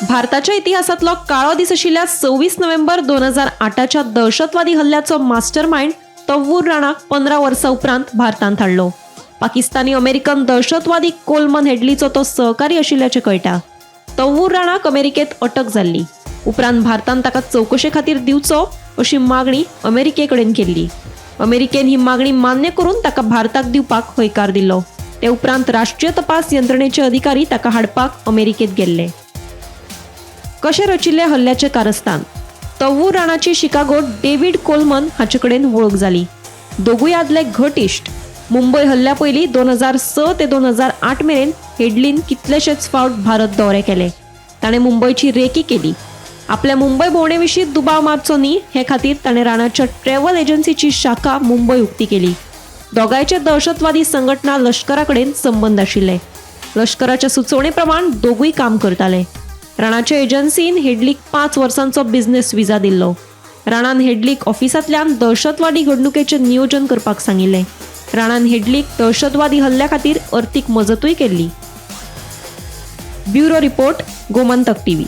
भारताच्या इतिहासातलो काळो दीस आशिल्ल्या 26 नोव्हेंबर 2008च्या दहशतवादी हल्ल्याचो मास्टरमाइंड तव्वूर राणाक 15 वर्सां उपरांत भारतांत हाडलो. पाकिस्तानी अमेरिकन दहशतवादी कोलमन हेडलीचो तो सहकारी आशिल्ल्याचें कळटा. तव्वूर राणाक अमेरिकेंत अटक जाल्ली. उपरांत भारतान ताका चवकशे खातीर दिवचो अशी मागणी अमेरिके कडेन केल्ली. अमेरिकेन ही मागणी मान्य करून ताका भारताक दिवपाक हयकार दिलो. ते उपरांत राष्ट्रीय तपास यंत्रणेचे अधिकारी ताका हाडपाक अमेरिकेत गेल्ले. कशें रचिल्लें हल्ल्याचें कारस्थान? तव्वूर राणाची शिकागोत डेव्हिड कोलमन हाचे कडेन वळख जाली. दोगूय आदले घट इश्ट. मुंबय हल्ल्या पयलीं 2006 ते 2008 मेरेन हेडलीन कितलेशेच फावट भारत दौरे केले. ताणें मुंबयची रेकी केली. आपल्या मुंबय भोंवडे विशीं दुबाव मारचो न्ही हे खातीर ताणें राणाच्या ट्रॅव्हल एजन्सीची शाखा मुंबय उक्ती केली. दोगांयचे दहशतवादी संघटना लश्करा कडेन संबंद आशिल्ले. लश्कराच्या सुचोवणे प्रमाण दोगूय काम करताले. राणाचे एजन्सीन हेडलीक 5 वर्सांचो बिझनेस विजा दिल्लो. राणान हेडलीक ऑफिसांतल्यान दहशतवादी घडणुकेचें नियोजन करपाक सांगिल्लें. राणान हेडलीक दहशतवादी हल्ल्या खातीर अर्थीक मजतूय केल्ली. Bureau report, Gomantak TV.